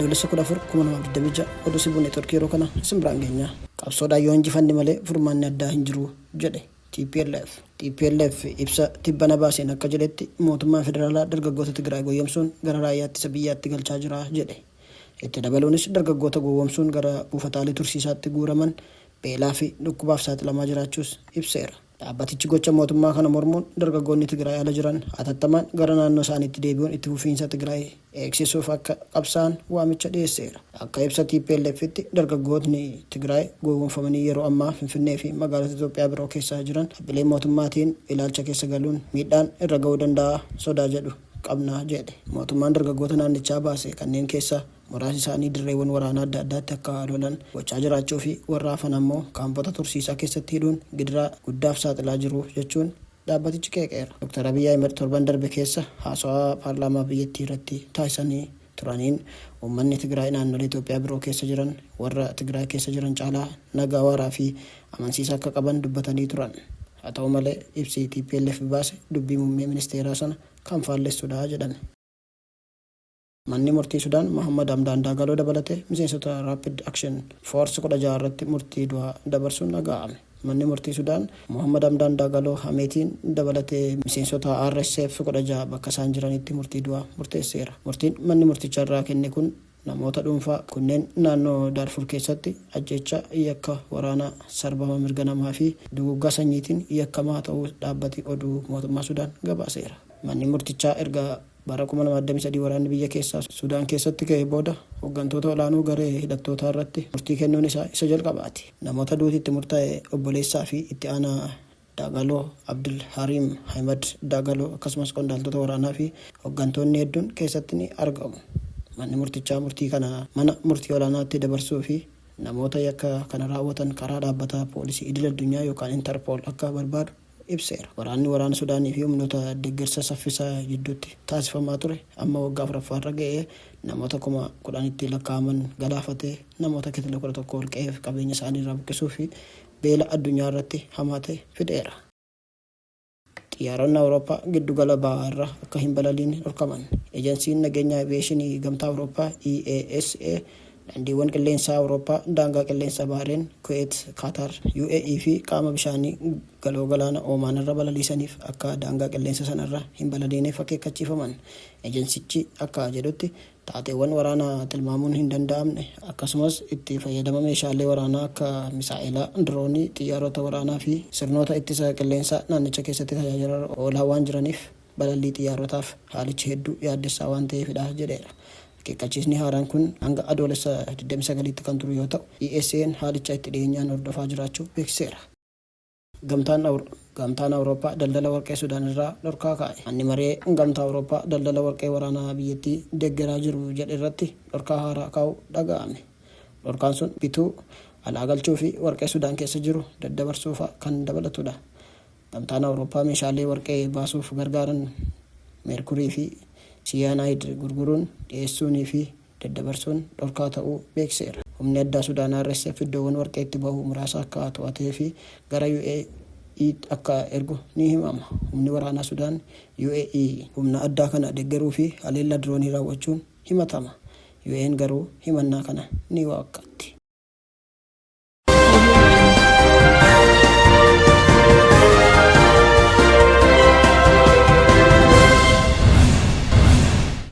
Adoolessa 14, 2026 oduu Sibuu Neetworkii yeroo kana isin biraan geenya. Qabsoodhaan yoo injifanne malee furmaanni addaa hin jiru jedhe tplf. Tplf ibsa tibbana baaseen akka jedhetti mootummaan federaalaa dargaggoota Tigraay goyyomsuun gara raayyaa ittisa biyyaatti galchaa jira jedhe. Itti dabaluunis dargaggoota gowwomsuun gara buufataalee tursiisaatti guuraman beelaa fi dhukkubaaf saaxilamaa jiraachuus ibseera. Dhaabbatichi gocha mootummaa kana mormuun dargaggoonni Tigraay ala jiran hatattamaan gara naannoo isaaniitti deebi'uun itti fufiinsa Tigraay eegsisuuf akka qabsaa'an waamicha dhiyeesseera. Akka ibsa TPLF'tti dargaggootni Tigraay gowwoomfamanii yeroo ammaa Finfinnee fi magaalota Itoophiyaa biroo keessa jiran dhaabbilee mootummaatiin ilaalcha keessa galuun miidhaan irra ga'uu danda'a sodaa jedhu qabna jedhe. Mootummaan dargaggoota naannichaa baase kanneen keessaa muraasni isaanii dirreewwan waraanaa adda addaatti akka lolan gochaa jiraachuu fi warra hafan ammoo kaampota tursiisaa keessatti hidhuun gidiraa guddaaf saaxilaa jiru jechuun dhaabbatichi qeeqeera. Dr. Abiy Ahimad torban darbe keessa haasawaa paarlaamaa biyyattii irratti taasisanii turaniin uummanni Tigraay naannolee Itoophiyaa biroo keessa jiran warra Tigraay keessa jiran caalaa nagaa waaraa fi amansiisaa akka qaban dubbatanii turan. Haa ta'u malee ibsi tplf baase dubbii muummee ministeeraa sana kan faallessudha jedhame. Manni murtii Sudaan Mohaammad Hamdaan Daagaloo dabalatee miseensota Rapid Action Force 16 irratti murtii du'aa dabarsuun dhaga'ame. Manni murtii Sudaan Mohaammad Hamdaan Daagaloo Hameetiin dabalatee miseensota RSF 16 bakka isaan jiranitti murtii du'aa murteesseera. Murtiin manni murtichaa irraa kenne kun namoota dhuunfaa kunneen naannoo Daarfur keessatti ajjeechaa, yakka waraanaa, sarbama mirga namaa fi duguuggaa sanyiitiin yakkamaa ta'uu dhaabbati oduu mootummaa Sudaan gabaaseera. Manni murtichaa erga Bara 2023 waraanni biyya keessaa Sudaan keessatti ka'ee booda hoggantoota olaanoo garee hidhattootaa irratti murtii kennuun isaa isa jalqabaati. Namoota duuti itti murtaa'e obboleessaa fi itti aanaa Daagaloo Abdul Hariim Ahimad Daagaloo akkasumas qondaaltota waraanaa fi hoggantoonni hedduun keessatti ni argamu. Manni murtichaa murtii kana mana murtii olaanaatti dabarsuu fi namoota yakka kana raawwatan karaa dhaabbata poolisii idil-addunyaa yookaan Interpol akka barbaadu ibseera. Waraanni waraana Sudaanii fi humnoota deggersa saffisaa jidduutti taasifamaa ture amma waggaa afuraffaarra ga'ee namoota 10,000tti lakkaa'aman galaafatee, namoota kitila 11 ol qe'eef qabeenya isaaniirraa buqqisuu fi beela addunyaa irratti hamaa ta'e fideera. Xiyyaaronni Awurooppaa Giddugala Bahaa irra akka hin balaliine dhorkaman. Ejansiin Nageenya Aviyeeshinii Gamtaa Awurooppaa, EASA, Daandiiwwan qilleensaa Awurooppaa daangaa qilleensaa Bahreen, Kuweet, Kaataar, UAE fi qaama bishaanii Galoo Galaana Oomaan irra balaliisaniif akka daangaa qilleensa sanarra hin balaliineef akeekkachiifaman. Ejensichi akka jedhutti, taateewwan waraanaa tilmaamuun hin danda'amne, akkasumas itti fayyadama meeshaalee waraanaa akka misaa'elaa, diroonii, xiyyaarota waraanaa fi sirnoota ittisa qilleensaa naannicha keessatti tajaajilarra oolaa waan jiraniif balallii xiyyaarotaaf haalichi hedduu yaaddessaa waan ta'eefidha jedheera. Akeekkachiisni haaraan kun hanga Adoolessa 29tti kan turu yoo ta'u, ESAn haalicha itti dhiyeenyaan hordofaa jiraachuu beeksiseera. Gamtaan Gamtaan Awurooppaa daldala warqee Sudaan irraa dhorkaa kaa'e. Manni Maree Gamtaa Awurooppaa daldala warqee waraana biyyattii deggeraa jiru jedhe irratti dhorkaa haaraa kaa'uu dhaga'ame. Dhorkaan sun bituu, alaa galchuu fi warqee Sudaan keessa jiru daddabarsuufaa kan dabalatudha. Gamtaan Awurooppaa meeshaalee warqee baasuuf gargaaran meerkurii fi siyaanaayid gurguruun, dhiyeessuunii fi daddabarsuun dhorkaa ta'uu beeksiseera. Humni Addaa Sudaan, RSF, iddoowwan warqee itti bahu muraasa akka to'atee fi gara UAE akka ergu ni himama. Humni waraanaa Sudaan UAE humna addaa kana deggeruu fi haleellaa diroonii raawwachuun himatama. UAEn garuu himannaa kana ni waakkatti.